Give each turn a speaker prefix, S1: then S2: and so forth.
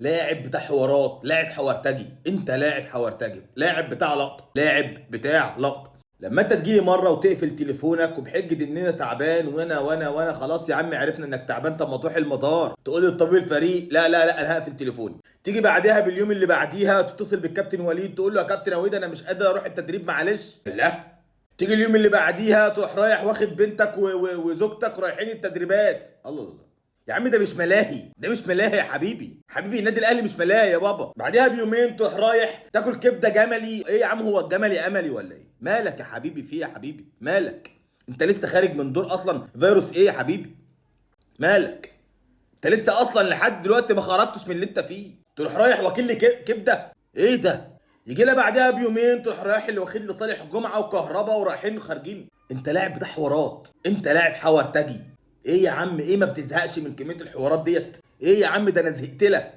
S1: لاعب بتاع حوارات، لاعب حوارتجي، انت لاعب حوارتجي، لاعب بتاع لقطة، لاعب بتاع لقطة. لما انت تجيلي مرة وتقفل تليفونك وبحجه ان انا تعبان وانا وانا وانا، خلاص يا عم عرفنا انك تعبان، طب ما تروح المطار تقول للطبيب الفريق لا لا لا انا هقفل تليفوني. تيجي بعدها باليوم اللي بعديها تتصل بالكابتن وليد تقول له يا كابتن وليد انا مش قادر اروح التدريب معلش. لا، تيجي اليوم اللي بعديها تروح رايح واخد بنتك وزوجتك رايحين التدريبات. الله الله يا عم، ده مش ملاهي، ده مش ملاهي يا حبيبي، حبيبي النادي الاهلي مش ملاهي يا بابا. بعديها بيومين تروح رايح تاكل كبده جملي. ايه يا عم، هو الجملي املي ولا ايه؟ مالك يا حبيبي، في ايه يا حبيبي؟ مالك؟ انت لسه خارج من دور اصلا فيروس ايه يا حبيبي؟ مالك؟ انت لسه اصلا لحد دلوقتي ما خرجتش من اللي انت فيه، تروح رايح واكل لي كبده؟ ايه ده؟ يجي لها بعدها بيومين تروح رايح اللي واخد لي صالح جمعه وكهربا ورايحين خارجين. انت لاعب بتاع حوارات، انت لاعب حوارتجي. ايه يا عم، ايه ما بتزهقش من كمية الحوارات ديت؟ ايه يا عم، ده انا زهقت لك.